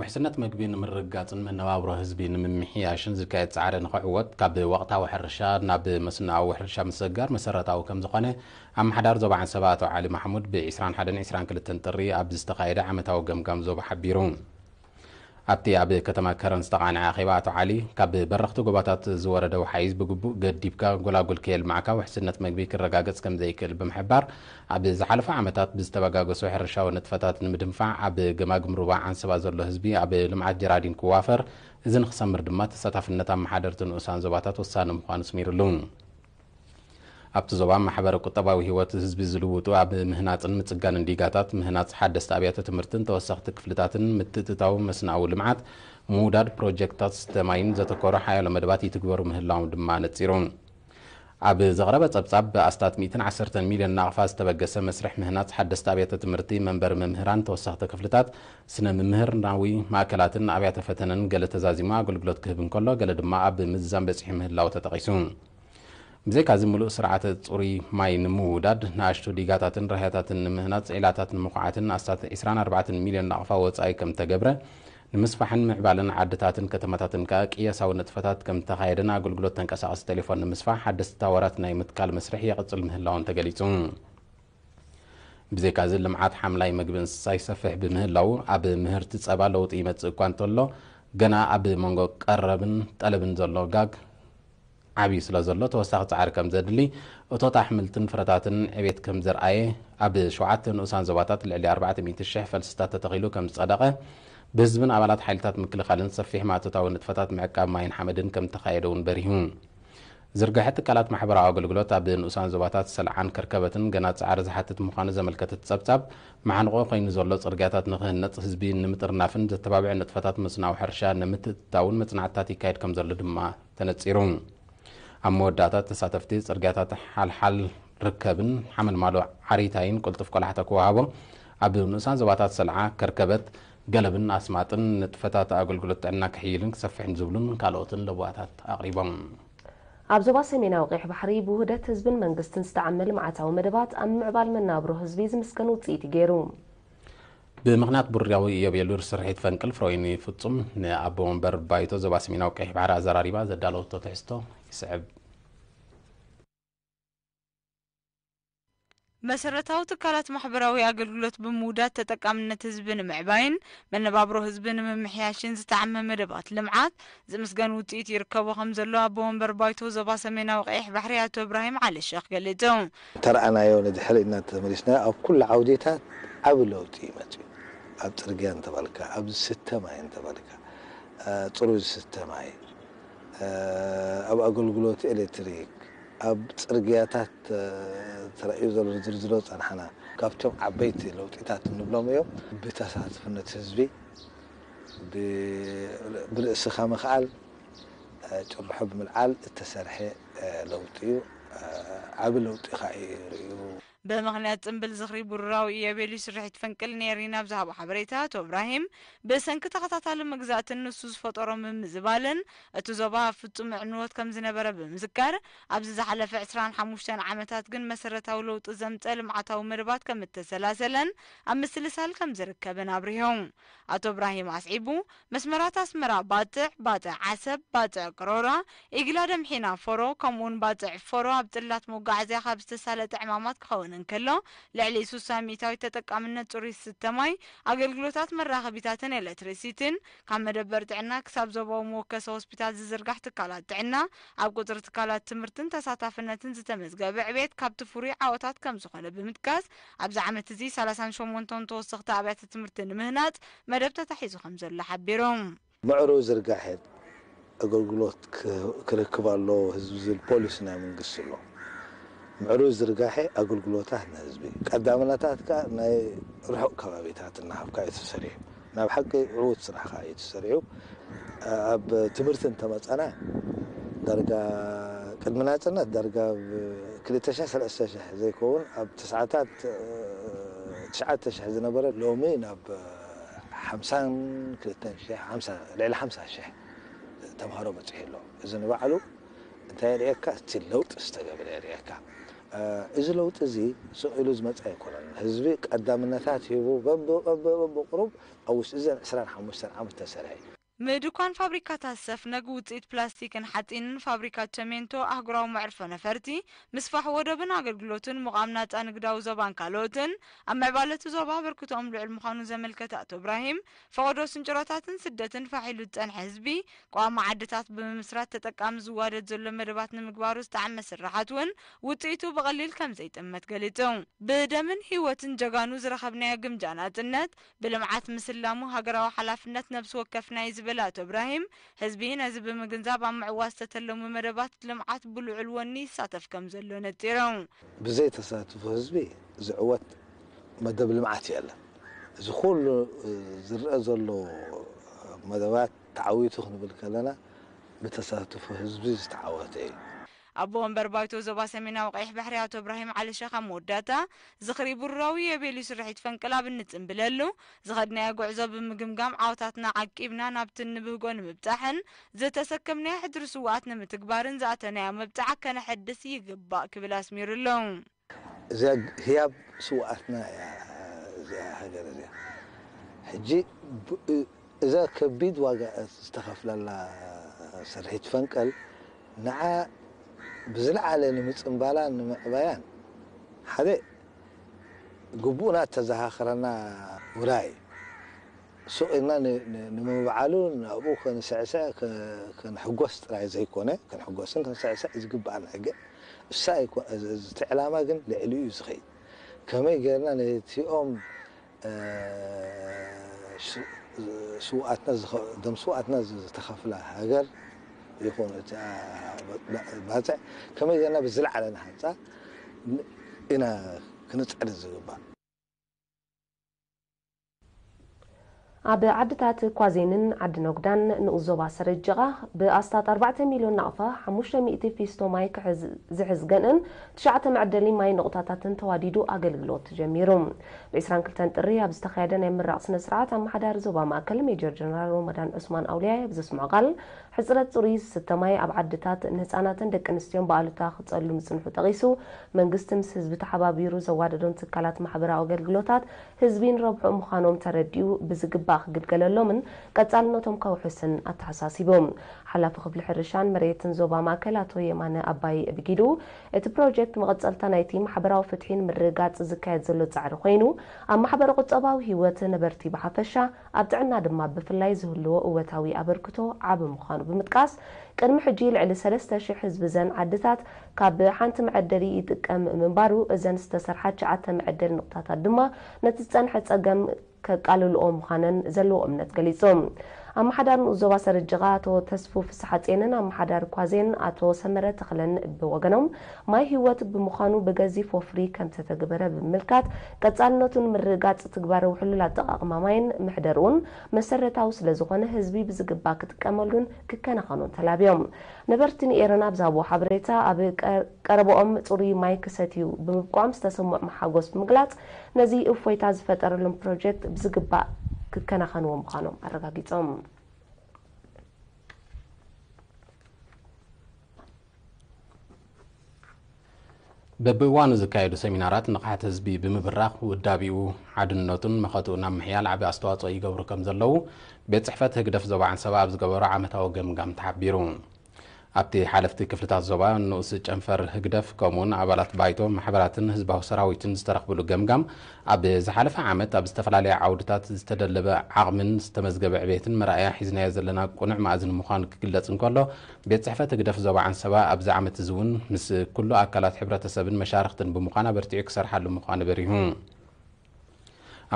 ውሕስነት መግቢ ንምርግጋጽን መነባብሮ ህዝቢ ንምምሕያሽን ዝካየድ ጻዕሪ ንኽዕወት፣ ካብ ወቕታዊ ሕርሻ ናብ መስኖኣዊ ሕርሻ ምስግጋር መሰረታዊ ከም ዝኾነ ኣመሓዳሪ ዞባ ዓንሰባ ኣቶ ዓሊ ማሕሙድ ብ ዕስራን ሓደን ዕስራን ክልተን ጥሪ ኣብ ዝተኻየደ ዓመታዊ ገምጋም ዞባ ሓቢሩ። ኣብቲ ኣብ ከተማ ከረን ዝተቓንዐ ኣኼባ ኣቶ ዓሊ፣ ካብ በረኽቲ ጎባታት ዝወረደ ወሓይዝ ብግቡእ ገዲብካ ጎላጉል ከየልማዕካ ውሕስነት መግቢ ክረጋገጽ ከም ዘይክእል ብምሕባር፣ ኣብ ዝሓለፉ ዓመታት ብዝተበጋገሱ ሕርሻዊ ንጥፈታት ንምድንፋዕ ኣብ ገማግም ሩባ ዓንሰባ ዘሎ ህዝቢ ኣብ ልምዓት ጀራዲን ክዋፈር፣ እዚ ንክሰምር ድማ ተሳታፍነት ኣመሓደርቲ ንኡሳን ዞባታት ወሳኒ ምዃኑ ኣስሚርሉ። ኣብቲ ዞባ ማሕበረ ቁጠባዊ ህይወት ህዝቢ ዝልውጡ ኣብ ምህናፅን ምፅጋንን ዲጋታት፣ ምህናፅ ሓደስቲ ኣብያተ ትምህርትን ተወሰኽቲ ክፍልታትን ምትእትታው መስናዊ ልምዓት፣ ምውዳድ ፕሮጀክትታት ስተ ማይን ዘተኮሩ ሓያሎ መደባት ይትግበሩ ምህላዎም ድማ ነፂሩ። ኣብ ዘቕረበ ጸብጻብ ብኣስታት ሚእትን ዓሰርተን ሚልዮን ናቕፋ ዝተበገሰ መስርሕ ምህናፅ ሓደስቲ ኣብያተ ትምህርቲ፣ መንበሪ መምህራን፣ ተወሰኽቲ ክፍልታት ስነ ምምህርናዊ ማእከላትን ኣብያተ ፈተነን ገለ ተዛዚሙ ኣገልግሎት ክህብ እንከሎ፣ ገለ ድማ ኣብ ምዝዛም በጺሑ ምህላው ተጠቒሱ። ብዘይካዚ፣ ምሉእ ስርዓተ ጽሩይ ማይ ንምውዳድ፣ ንኣሽቱ ዲጋታትን ራህያታትን ንምህናጽ፣ ዒላታት ንምኹዓትን ኣስታት ዕስራን ኣርባዕተን ሚልዮን ናቕፋ ወጻኢ ከም ተገብረ፣ ንምስፋሕን ምዕባለን ዓድታትን ከተማታትን ከኣ ቅያሳዊ ንጥፈታት ከም ተኻየደን ኣገልግሎት ተንቀሳቓሲ ቴሌፎን ንምስፋሕ ሓደስቲ ታወራት ናይ ምትካል መስርሕ ይቕጽል ምህላውን ተገሊጹ። ብዘይካዚ፣ ልምዓት ሓምላይ መግቢ እንስሳ ይሰፍሕ ብምህላው፣ ኣብ ምህርቲ ጸባ ለውጢ ይመጽእ እኳ እንተሎ፣ ገና ኣብ መንጎ ቀረብን ጠለብን ዘሎ ጋግ ዓብዩ ስለ ዘሎ፣ ተወሳኺ ጻዕሪ ከም ዘድሊ፣ እቶት ኣሕምልትን ፍረታትን ዕቤት ከም ዘርኣየ፣ ኣብ ሸውዓተ ንኡሳን ዞባታት ልዕሊ ኣርባዕተ ሚእቲ ሽሕ ፈልስታት ተተኺሉ ከም ዝጸደቐ፣ ብህዝብን ኣባላት ሓይልታት ምክልኻልን ሰፊሕ ማእቶታዊ ንጥፈታት ምዕቃብ ማይን ሓመድን ከም ተኻየደ እውን በሪሁ። ዝርግሐ ትካላት ማሕበራዊ ኣገልግሎት ኣብ ንኡሳን ዞባታት ሰልዓን ከርከበትን ገና ጻዕሪ ዝሓትት ምዃኑ ዘመልከተ እቲ ጸብጻብ፣ መዓንቆ ኮይኑ ዘሎ ጽርግያታት ንኽህነጽ ህዝቢ ንምጥርናፍን ዘተባብዕ ንጥፈታት መስናዊ ሕርሻ ንምትእትታውን መጽናዕትታት ይካየድ ከም ዘሎ ድማ ተነጺሩ። ኣብ መወዳእታ፣ ተሳተፍቲ፣ ጽርግያታት ሓልሓል ርከብን ሓመልማሎ ዓሪታይን ቅልጡፍ ቆላሕታ ክወሃቦ፣ ኣብ ንኡሳን ዞባታት ሰልዓ፣ ከርከበት፣ ገለብን ኣስማጥን ንጥፈታት ኣገልግሎት ጥዕና ክሕይልን ክሰፍሕን ዝብሉን ካልኦትን ለበዋታት ኣቕሪቦም። ኣብ ዞባ ሰሜናዊ ቀይሕ ባሕሪ ብውህደት ህዝብን መንግስትን ዝተዓመ ልምዓታዊ መደባት ኣብ ምዕባል መናብሮ ህዝቢ ዝምስገን ውፅኢት እዩ ገይሩ። ብምኽንያት ብሩራዊ ኢዮቤልዩ ስርሒት ፈንቅል ፍሮይኒ ፍጹም ንኣቦ ወንበር ባይቶ ዞባ ሰሜናዊ ቀይሕ ባሕሪ ኣዘራሪባ ዘዳለወቶ ትሕዝቶ ይስዕብ። መሰረታዊ ትካላት ማሕበራዊ ኣገልግሎት ብምውዳድ ተጠቃምነት ህዝቢ ንምዕባይን መነባብሮ ህዝቢ ንምምሕያሽን ዝተዓመ መደባት ልምዓት ዝምስገን ውፅኢት ይርከቦ ከም ዘሎ ኣቦ ወንበር ባይቶ ዞባ ሰሜናዊ ቀይሕ ባሕሪ ኣቶ እብራሂም ዓሊ ሸኽ ገሊጹ። ተረኣናዮ ንድሕሪ እናተመሊስና ኣብ ኩሉ ዓውዲታት ዓቢ ለውጢ እዩ መፅዩ። ኣብ ፅርግያ እንተበልካ፣ ኣብ ዝስተ ማይ እንተበልካ፣ እ፣ ፅሩይ ዝስተ ማይ፣ እ፣ ኣብ ኣገልግሎት ኤሌክትሪክ፣ ኣብ ፅርግያታት፣ እ፣ ተራእዩ ዘሎ ዝርዝሮ ፀናሕና። ካብቶም ዓበይቲ ለውጢታት እንብሎም እዮም። ብተሳትፍነት ህዝቢ፣ ብ-፣ ብርእስኻ ምኽኣል፣ እ፣ ጭርሖ ብምልዓል እተሰርሐ፣ እ፣ ለውጢ እዩ። እ፣ ዓቢ ለውጢ ኸኣ እዩ ርእዩ። ብምኽንያት ጽምብል ዝኽሪ ብሩራዊ ኢዮቤልዩ ስርሒት ፈንቅል ንኤሪና ኣብ ዝሃቦ ሓበሬታ፣ ኣቶ እብራሂም፣ ብሰንኪ ተኸታታሊ መግዛእትን ንሱ ዝፈጠሮ ምምዝባልን፣ እቲ ዞባ ኣብ ፍጹም ዕንወት ከም ዝነበረ ብምዝካር፣ ኣብዚ ዝሓለፈ ዕስራን ሓሙሽተን ዓመታት ግን መሰረታዊ ለውጢ ዘምጸ ልምዓታዊ መደባት ከም እተሰላሰለን ኣብ ምስልሳል ከም ዝርከብን ኣብሪሁ። ኣቶ እብራሂም ኣስዒቡ፣ መስመራት ኣስመራ ባጽዕ፣ ባጽዕ ዓሰብ፣ ባጽዕ ቅሮራ፣ ኢግላ ደምሒና ፎሮ፣ ከምኡውን ባጽዕ ፎሮ ኣብ ጽላት መጓዓዝያ ካብ ዝተሳለጠ ዕማማት ክኸውን እንከሎ፣ ልዕሊ ስሳ ሚእታዊት ተጠቃምነት ጽሩይ ዝስተ ማይ፣ ኣገልግሎታት መራኸቢታትን ኤሌክትሪሲቲን፣ ካብ መደበር ጥዕና ክሳብ ዞባዊ መወከሲ ሆስፒታል ዝዝርጋሕ ትካላት ጥዕና፣ ኣብ ቁጽሪ ትካላት ትምህርትን ተሳታፍነትን ዝተመዝገበ ዕቤት ካብቲ ፍሩይ ዓወታት ከም ዝኾነ ብምጥቃስ፣ ኣብዚ ዓመት እዚ ሰላሳን ሸሞንተን ተወሰኽቲ ኣብያተ ትምህርቲ ንምህናጽ መደብ ተታሒዙ ከም ዘሎ ሓቢሩ። ምዕሩይ ዝርጋሐ ኣገልግሎት ክ-፣ ክረክብ ኣለዎ ህዝቢ ዝብል ፖሊሲ ናይ መንግስቲ ኣሎ። ምዕሩይ ዝርጋሐ ኣገልግሎታት ንህዝቢ፣ ቀዳምነታት ከኣ ናይ ርሑቕ ከባቢታት እናሃብካ እዩ ተሰሪሑ። ናብ ሓቂ ዕዉት ስራሕ ከኣ እዩ ተሰሪሑ። ኣብ ትምህርቲ እንተመጸና፣ ዳርጋ ቅድሚ ናጽነት ዳርጋ ኣብ ክልተ ሽሕ ሰለስተ ሽሕ ዘይከውን ኣብ ትስዓታት፣ እ፣ ትሽዓተ ሽሕ ዝነበረ ሎሚ ናብ ሓምሳን ክልተን ሽሕ፣ ሓምሳ፣ ልዕሊ ሓምሳ ሽሕ ተምሃሮ በጺሑ ኣሎ። እዚ ንባዕሉ እንታይ የርእየካ? እቲ ለውጢ ዝተገብረ የርእየካ። እዚ ለውጢ እዚ ስቕ ኢሉ ዝመፀ ኣይኮነን። ህዝቢ ቀዳምነታት ሂቡ በብቕሩብ ኣብ ውሽጢ እዘን ዕስራን ሓሙሽተን ዓመት ተሰርሐ። ምድኳን ፋብሪካታት ሰፍነግ፣ ውፅኢት ፕላስቲክን ሓፂንን፣ ፋብሪካ ቸሜንቶ፣ ኣህጉራዊ መዕርፎ ነፈርቲ፣ ምስፋሕ ወደብን ኣገልግሎትን፣ ምቋም ናፃ ንግዳዊ ዞባን ካልኦትን ኣብ ምዕባለ እቲ ዞባ ኣበርክቶኦም ልዑል ምዃኑ ዘመልከተ ኣቶ እብራሂም፣ ፈቐዶ ስንጭሮታትን ስደትን ፋሕ ኢሉ ዝፀንሐ ህዝቢ ቀዋሚ ዓድታት ብምምስራት ተጠቃሚ ዝዋደድ ዘሎ መደባት ንምግባሩ ዝጠዓመ ስርሓት እውን ውፅኢቱ ብቐሊል ከምዘይጥመት ገሊፁ። ብደምን ህይወትን ጀጋኑ ዝረኸብናዮ ግምጃ ናፅነት ብልምዓት ምስላሙ ሃገራዊ ሓላፍነት ነብሲ ወከፍና እዩ ዝበለ ኣቶ እብራሂም፣ ህዝቢ ነዚ ብምግንዛብ ኣብ ምዕዋት ዝተተለሙ መደባት ልምዓት ብልዑል ወኒ ይሳተፍ ከምዘሎ ነፂሩ። ብዘይ ተሳትፎ ህዝቢ ዝዕወት መደብ ልምዓት የለን። እዚ ኩሉ ዝረኣ ዘሎ መደባት ተዓዊቱ ክንብል ከለና ብተሳትፎ ህዝቢ ዝተዓወተ እዩ። ኣቦ ወንበር ባይቶ ዞባ ሰሜናዊ ቀይሕ ባሕሪ ኣቶ እብራሂም ዓሊ ሸኽ ኣብ መወዳእታ፣ ዝኽሪ ብሩራዊ ዮቤልዩ ስርሒት ፈንቅል ኣብ እንጽንብለሉ፣ ዝኸድናዮ ጉዕዞ ብምግምጋም ዓወታትና ዓቂብና ናብቲ እንብህጎ ንምብጻሕን ዝተሰከምናዮ ሕድሪ ስውኣት ንምትግባርን ዝኣተናዮ መብጽዓ ከነሐድስ ይግባእ ክብል ኣስሚሩ'ሎ። እዚኣ ህያብ ስውኣትና እያ እዚኣ ሃገር እዚኣ። ሕጂ እዛ ከቢድ ዋጋ ዝተኸፍለላ ስርሒት ፈንቀል ንዓ ብዝለዓለ ንምጽንባላን ንምዕባያን ሓደ ግቡእና እተዘኻኽረና ውራይ እዩ። ሱቕ ኢልና ንምብዓሉ ናብኡ ከንስዕስዕ ክንሕጎስ ጥራይ ዘይኮነ ክንሕጎስን ክንስዕስዕ ዝግብኣና ሕገ እሳ ኣይኮ እቲ ዕላማ ግን ልዕሊኡ እዩ ዝኸይድ። ከመይ ጌርና ነቲኦም ስውኣትና ደም ስውኣትና ዝተኸፍላ ሃገር ይኹን እቲ ባፅዕ ከመይ ጌርና ብዝለዓለ ንሃንፃ ኢና ክንፅዕር ዝግባእ። ኣብ ዓድታት ኳዜንን ዓዲ ነጉዳን ንኡስ ዞባ ሰረጀቓ ብኣስታት ኣርባዕተ ሚልዮን ናቕፋ ሓሙሽተ ሚእቲ ፊስቶ ማይ ክሕዝ ዝሕዝ ገንእን ትሽዓተ መዐደሊ ማይ ነቑጣታትን ተዋዲዱ ኣገልግሎት ጀሚሩ። ብ ዕስራን ክልተን ጥሪ ኣብ ዝተኻየደ ናይ ምራቕ ስነ ስርዓት ኣመሓዳሪ ዞባ ማእከል ሜጀር ጀነራል ሮመዳን ዑስማን ኣውልያይ ኣብ ዘስምዖ ቃል፣ ሕጽረት ጽሩይ ዝስተ ማይ ኣብ ዓድታት ንህጻናትን ደቂ ኣንስትዮን ብኣሉታ ክጸሉ ምጽንሑ ጠቒሱ፣ መንግስቲ ምስ ህዝቢ ተሓባቢሩ ዘዋደዶም ትካላት ማሕበራዊ ኣገልግሎታት ህዝቢ ንረብሕኡ ምዃኖም ተረዲኡ ብዝግባእ ክግልገለሎምን ቀጻልነቶም ከውሕስን ኣተሓሳሲቡ። ሓላፊ ክፍሊ ሕርሻን መሬትን ዞባ ማእከል ኣቶ የማነ ኣባይ ብጊድኡ፣ እቲ ፕሮጀክት መቐጸልታ ናይቲ ማሕበራዊ ፍትሒ ንምርግጋጽ ዝካየድ ዘሎ ጻዕሪ ኮይኑ፣ ኣብ ማሕበረ ቁጠባዊ ህይወት ነበርቲ ብሓፈሻ፣ ኣብ ጥዕና ድማ ብፍላይ ዝህልዎ እወታዊ ኣበርክቶ ዓቢ ምዃኑ ብምጥቃስ፣ ቅድሚ ሕጂ ልዕሊ ሰለስተ ሽሕ ህዝቢ እዘን ዓድታት ካብ ሓንቲ መዐደሊ ይጥቀም ምንባሩ፣ እዘን ዝተሰርሓ ትሽዓተ መዐደሊ ንቕጣታት ድማ ነቲ ዝጸንሐ ጸገም ከቃልልኦ ምዃነን ዘለዎ እምነት ገሊጹ። ኣመሓዳሪ ንኡስ ዞባ ሰረጀቓ ኣቶ ተስፉ ፍስሓጼንን ኣመሓዳሪ ኳዜን ኣቶ ሰመረ ተኽለን ብወገኖም፣ ማይ ህይወት ብምዃኑ ብገዚፍ ወፍሪ ከምተተግበረ ብምምልካት፣ ቀጻልነቱ ንምርግጋጽ ትግባረ ውሕሉል ኣጠቓቕማ ማይን ምሕደርኡን መሰረታዊ ስለዝኾነ፣ ህዝቢ ብዝግባእ ክጥቀመሉን ክከናኸኖን ተላብዮም። ነበርቲ ንኤረና ኣብ ዝሃብዎ ሓበሬታ፣ ኣብ ቀረበኦም ጽሩይ ማይ ክሰትዩ ብምብቅዖም ዝተሰምዖም ሓጎስ ብምግላጽ፣ ነዚ እፎይታ ዝፈጠረሎም ፕሮጀክት ብዝግባእ ክከናኸንዎ ምዃኖም ኣረጋጊጾም። በብእዋኑ ዝካየዱ ሰሚናራት ንቕሓት ህዝቢ ብምብራኽ ውዳቤኡ፣ ሓድነቱን መኸትኡን ናብ ምሕያል ዓቢ ኣስተዋጽኦ ይገብሩ ከም ዘለዉ ቤት ጽሕፈት ህግደፍ ዞባ ዓንሰባ ኣብ ዝገበሮ ዓመታዊ ገምጋም ተሓቢሩ። ኣብቲ ሓለፍቲ ክፍልታት ዞባ ንኡስ ጨንፈር ህግደፍ ከምኡውን ኣባላት ባይቶ፣ ማሕበራትን ህዝባዊ ሰራዊትን ዝተረኽብሉ ገምጋም፣ ኣብ ዝሓለፈ ዓመት ኣብ ዝተፈላለያ ዓውድታት ዝተደለበ ዓቕምን ዝተመዝገበ ዕቤትን መርኣያ ሒዝናዮ ዘለና ቅኑዕ መኣዝን ምዃኑ ክግለጽ እንከሎ፣ ቤት ጽሕፈት ህግደፍ ዞባ ዓንሰባ ኣብዚ ዓመት እዚ እውን ምስ ኩሉ ኣካላት ሕብረተሰብን መሻርኽትን ብምዃን ኣበርቲዑ ክሰርሓሉ ምዃኑ በሪሁ።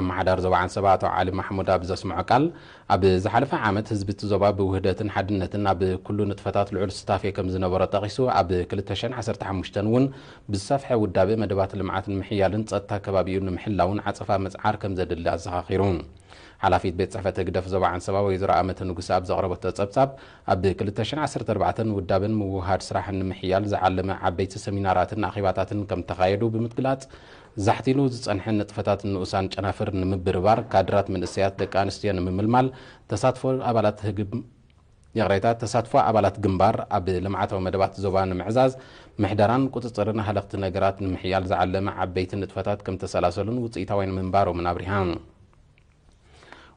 ኣመሓዳሪ ዞባ ዓንሰባ ኣቶ ዓሊ ማሕሙድ ኣብ ዘስምዖ ቃል፣ ኣብ ዝሓለፈ ዓመት ህዝቢ እቲ ዞባ ብውህደትን ሓድነትን ኣብ ኩሉ ንጥፈታት ልዑል ሱታፌ ከም ዝነበሮ ጠቒሱ፣ ኣብ ክልተ ሽሕን ዓሰርተ ሓሙሽተን እውን ብዝሰፍሐ ውዳበ መደባት ልምዓት ንምሕያልን ጸጥታ ከባቢኡ ንምሕላውን ዓጸፋ ምጽዓር ከም ዘድሊ ኣዘኻኺሩ። ሓላፊት ቤት ጽሕፈት ህግደፍ ዞባ ዓንሰባ ወይዘሮ ኣመተ ንጉሰ ኣብ ዘቕረበቶ ጸብጻብ፣ ኣብ ክልተ ሽሕን ዓሰርተ ኣርባዕተን ውዳበን ምውህሃድ ስራሕን ንምሕያል ዝዓለመ ዓበይቲ ሰሚናራትን ኣኼባታትን ከም ተኻየዱ ብምግላጽ፣ ዛሕቲሉ ዝጸንሐ ንጥፈታትን ንኡሳን ጨናፍር ንምብርባር ካድራት መንእሰያት ደቂ ኣንስትዮ ንምምልማል ተሳትፎ ኣባላት ህግብ ይቕሬታ፣ ተሳትፎ ኣባላት ግንባር ኣብ ልምዓታዊ መደባት ዞባ ንምዕዛዝ፣ ምሕደራን ቁጽጽርን ሃለኽቲ ነገራት ንምሕያል ዝዓለመ ዓበይቲ ንጥፈታት ከም ተሰላሰሉን ውጽኢታውያን ምንባሮምን ኣብሪሃ።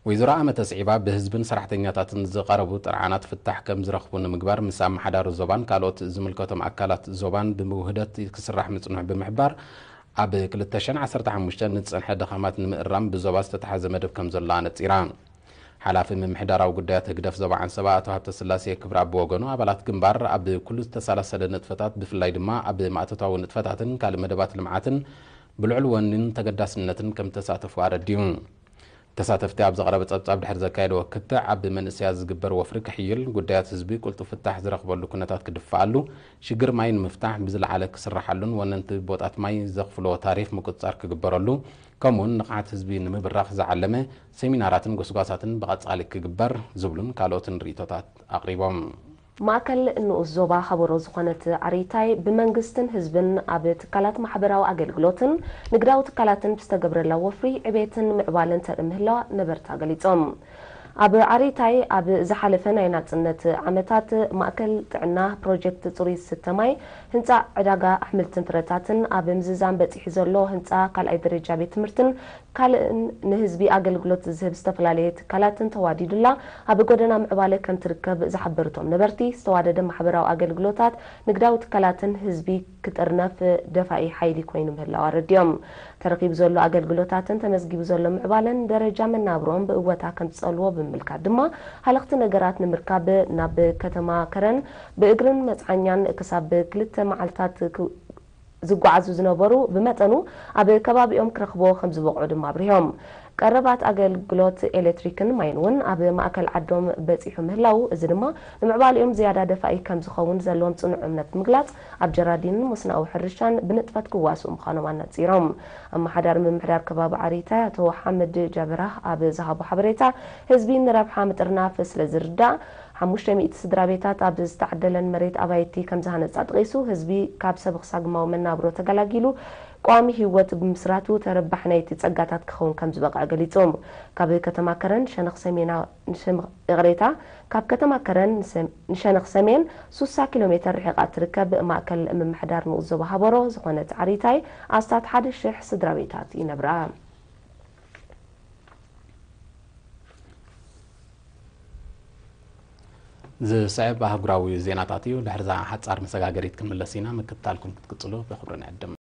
ወይዘሮ ኣመተ ስዒባ፣ ብህዝብን ሰራሕተኛታትን ዝቐረቡ ጥርዓናት ፍታሕ ከም ዝረኽቡ ንምግባር፣ ምስ ኣመሓዳሪ ዞባን ካልኦት ዝምልከቶም ኣካላት ዞባን ብውህደት ክስራሕ ምጽንሑ ብምሕባር፣ ኣብ ክልተ ሽሕን ዓሰርተ ሓሙሽተን ንዝጸንሐ ድኻማት ንምእራም ብዞባ ዝተታሕዘ መደብ ከም ዘሎ ኣነጺራ። ሓላፊ ምምሕዳራዊ ጉዳያት ህግደፍ ዞባ ዓንሰባ ኣቶ ሃብተስላሴ ክብረኣብ ብወገኑ፣ ኣባላት ግንባር ኣብ ኩሉ ዝተሰላሰለ ንጥፈታት፣ ብፍላይ ድማ ኣብ ማእቶታዊ ንጥፈታትን ካልእ መደባት ልምዓትን ብልዑል ወኒን ተገዳስነትን ከም ተሳተፉ ኣረዲኡ። ተሳተፍቲ ኣብ ዝቐረበ ጸብጻብ ድሕሪ ዘካየድዎ ክትዕ፣ ኣብ መንእሰያት ዝግበር ወፍሪ ክሕይል፣ ጉዳያት ህዝቢ ቅልጡፍ ፍታሕ ዝረኽበሉ ኩነታት ክድፋኣሉ፣ ሽግር ማይ ንምፍታሕ ብዝለዓለ ክስራሓሉን ወነንቲ ቦጣት ማይ ዘኽፍልዎ ታሪፍ ምቁጽጻር ክግበረሉ፣ ከምኡውን ንቕሓት ህዝቢ ንምብራኽ ዝዓለመ ሰሚናራትን ጎስጓሳትን ብቐጻሊ ክግበር ዝብሉን ካልኦትን ርእይቶታት ኣቕሪቦም። ማእከል ንኡስ ዞባ ሃበሮ ዝኾነት ዓሪታይ፣ ብመንግስትን ህዝብን ኣብ ትካላት ማሕበራዊ ኣገልግሎትን ንግዳዊ ትካላትን ብዝተገብረላ ወፍሪ ዕቤትን ምዕባለን ተርኢ ምህላዋ ነበርታ ገሊጾም። ኣብ ዓሪታይ ኣብ ዝሓለፈ ናይ ናጽነት ዓመታት ማእከል ጥዕና፣ ፕሮጀክት ጽሩይ ዝስተ ማይ፣ ህንጻ ዕዳጋ ኣሕምልትን ፍረታትን፣ ኣብ ምዝዛም በጺሑ ዘሎ ህንጻ ካልኣይ ደረጃ ቤት ትምህርትን ካልእን ንህዝቢ ኣገልግሎት ዝህብ ዝተፈላለየ ትካላትን ተዋዲዱላ ኣብ ጎደና ምዕባለ ከም ትርከብ ዝሓበሩ እቶም ነበርቲ፣ ዝተዋደደ ማሕበራዊ ኣገልግሎታት፣ ንግዳዊ ትካላትን ህዝቢ ክጥርነፍ ደፋኢ ሓይሊ ኮይኑ ምህላው ኣረዲኦም። ተረኺቡ ዘሎ ኣገልግሎታትን ተመዝጊቡ ዘሎ ምዕባለን ደረጃ መናብሮም ብእወታ ከም ዝጸልዎ ብምምልካት ድማ፣ ሃለኽቲ ነገራት ንምርካብ ናብ ከተማ ከረን ብእግርን መጽዓኛን ክሳብ ክልተ መዓልታት ክ-፣ ዝጓዓዙ ዝነበሩ ብመጠኑ ኣብ ከባቢኦም ክረኽብዎ ከም ዝበቕዑ ድማ ኣብሪሆም። ቀረባት ኣገልግሎት ኤሌክትሪክን ማይን እውን ኣብ ማእከል ዓዶም በጺሑ ምህላው፣ እዚ ድማ ንምዕባሌኦም ዝያዳ ደፋኢ ከም ዝኸውን ዘለዎም ጽኑዕ እምነት ምግላጽ፣ ኣብ ጀራዲንን መስኖኣዊ ሕርሻን ብንጥፈት ክዋስኡ ምዃኖም ኣነጺሮም። ኣመሓዳሪ ምምሕዳር ከባቢ ዓሪታይ ኣቶ ሓመድ ጃበራህ ኣብ ዝሃቦ ሓበሬታ፣ ህዝቢ ንረብሓ ምጥርናፍ ስለ ዝርዳእ፣ ሓሙሽተ ሚእቲ ስድራ ቤታት ኣብ ዝተዓደለን መሬት ኣባይቲ ከም ዝሃነጻ ጠቒሱ፣ ህዝቢ ካብ ሰብ ክሳግማዊ መናብሮ ተገላጊሉ ቋሚ ህይወት ብምስራቱ ተረባሕ ናይቲ ጸጋታት ክኸውን ከም ዝበቕዐ ገሊጹ። ካብ ከተማ ከረን ሸነኽ ሰሜና-፣ ንሸም-፣ ይቕሬታ፣ ካብ ከተማ ከረን ንሰም-፣ ንሸነኽ ሰሜን ሱሳ ኪሎ ሜተር ርሒቓ እትርከብ ማእከል ምምሕዳር ንኡስ ዞባ ሃበሮ ዝኾነት ዓሪታይ ኣስታት ሓደ ሽሕ ስድራ ቤታት ይነብራ። ዝስዕብ ኣህጉራዊ ዜናታት እዩ። ድሕርዛ ሓጻር መሰጋገሪት ክንምለስ ኢና። ምክትታልኩም ክትቅጽሉ ብኽብሪ ንዕድም።